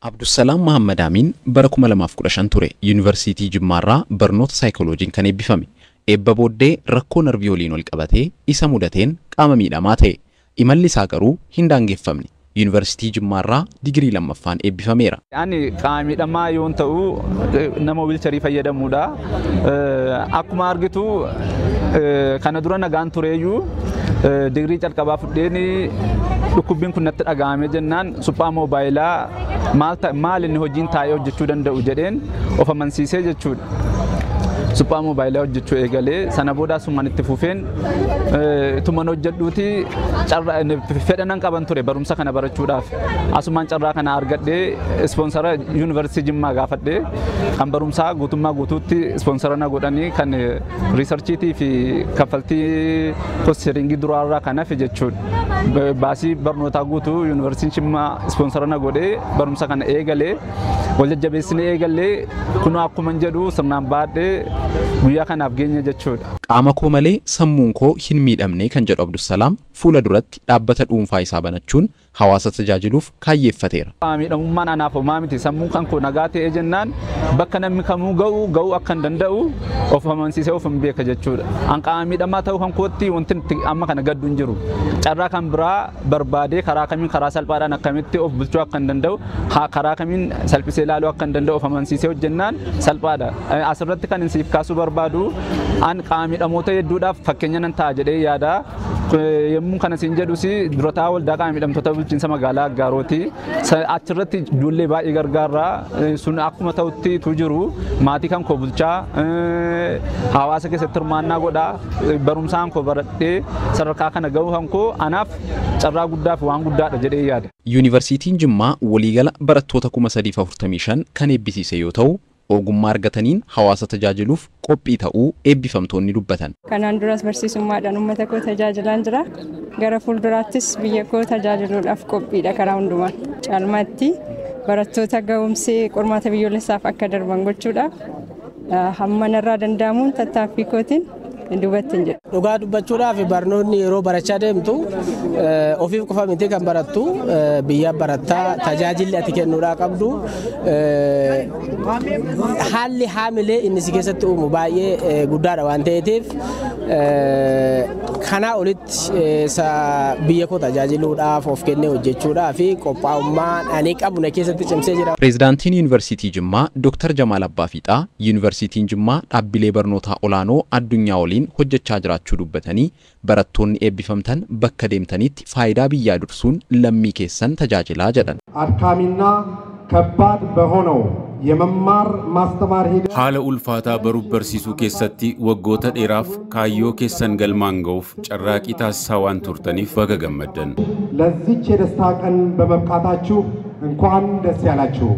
Abdusalaam Mahammad Amiin bara 2015 ture Yuunivarsiitii Jimmaarraa barnoota saayikolojiin kan eebbifame. Eebba booddee rakkoo narvii waliin wal qabatee isa mudateen qaama miidhamaa ta'e. Imalli isaa garuu hin daangeffamne. Yuunivarsiitii Jimmaarraa digirii lammaffaan eebbifameera. Ani qaama miidhamaa yoon ta'u nama wiilcharii fayyadamuudha. Akkuma argitu kana dura nagaan tureeyyuu digirii calqabaa fudheen dhukkubbiin kun natti dhaga'ame jennaan suphaa moobaayilaa maal inni hojiin taa'ee hojjechuu danda'u jedheen of amansiisee jechuudha. Suphaa moobaayilaa hojjechuu eegalee sana booda asumaan itti fufeen tuman hojjedhuuti fedha nan qaban ture barumsa kana barachuudhaaf. Asumaan carraa kana argadhee ispoonsara Yuunivarsiitii Jimmaa gaafadhee kan barumsaa guutummaa guutuutti ispoonsara na godhanii kan riisarchiitii fi kaffaltii kosteringii duraarraa kan hafe jechuudha. Baasii barnootaa guutuu Yuunivarsiitiin Jimmaa ispoonsara na godhee barumsa kana eegalee wal jajjabeessinee eegalee kunoo akkuma jedhu sirnaan baadhee guyyaa kanaaf geenye jechuudha. Qaama koo malee sammuun koo hin miidhamne kan jedhu Abdusalaam fuula duratti dhaabbata dhuunfaa isaa banachuun hawaasa tajaajiluuf kaayyeeffateera. Miidhamummaan anaaf homaa miti, sammuun kan koo nagaa ta'ee jennaan bakka namni kamuu ga'uu akka hin danda'u of amansiisee of hin beeka jechuudha. An qaama miidhamaa ta'uu kan kootti wanti amma kana gaddu hin jiru. Carraa kan biraa barbaadee karaa kamiin karaa salphaadhaan akkamitti of bulchuu akka hin danda'u, karaa kamiin salphisee ilaaluu akka hin danda'u of amansiisee hojjennaan salphaadha. Asirratti kan siif kaasuu barbaadu an qaama miidhamoota hedduudhaaf fakkeenya nan ta'a jedhee yaada. Yommuu kana siin jedhus durataa waldaa qaama miidhamtoota bulchiinsa magaalaa Aggaarooti. Achirratti ijoollee baay'ee gargaarra. Sun akkuma ta'utti tu jiru maatii kan koo bulchaa hawaasa keessatti hirmaannaa godhaa barumsaan koo baradhee sadarkaa kana ga'uu kan koo anaaf carraa guddaa fi waan guddaadha jedhee yaada. Yuunivarsiitiin Jimmaa waliigala barattoota 3,045 kan eebbisiise yoo ta'u ogummaa argataniin hawaasa tajaajiluuf qophii ta'uu eebbifamtoonni dubbatan. Kanaan duras barsiisummaadhaan uummata koo tajaajilaan jira. Gara fuulduraattis biyya koo tajaajiluudhaaf qophiidha karaa hundumaan. Caalmaatti barattoota ga'umsee qormaata biyyoolessaaf akka darban gochuudhaaf hamma narraa danda'amuun tattaaffii kootiin duubatti hin jedhu. Dhugaa dubbachuudhaaf barnoonni yeroo barachaa deemtu ofiif qofa miti kan barattu, biyya barattaa tajaajilli ati kennuudhaa qabdu haalli haamilee inni si keessatti uumu baay'ee guddaadha waan ta'eef kanaa olitti biyya koo tajaajiluudhaaf of kennee hojjechuudhaaf fi qophaa'ummaan ani qabu na keessatti cimsee jira. Pireezidaantiin Yuunivarsiitii Jimmaa Dr. Jamaal Abbaafiixaa Yuunivarsiitiin Jimmaa dhaabbilee barnootaa olaanoo addunyaa waliin hojjechaa jiraachuu dubbatanii barattoonni eebbifamtan bakka deemtanitti faayidaa biyyaa dursuun lammii keessan tajaajilaa jedhan. አድካሚና ከባድ በሆነው የመማር ማስተማር ሂደት Haala ulfaataa baruuf barsiisuu keessatti waggoota dheeraaf kaayyoo keessan galmaan ga'uuf carraaqii taasisaa waan turtaniif baga gammaddan. ለዚች የደስታ ቀን በመብቃታችሁ እንኳን ደስ ያላችሁ።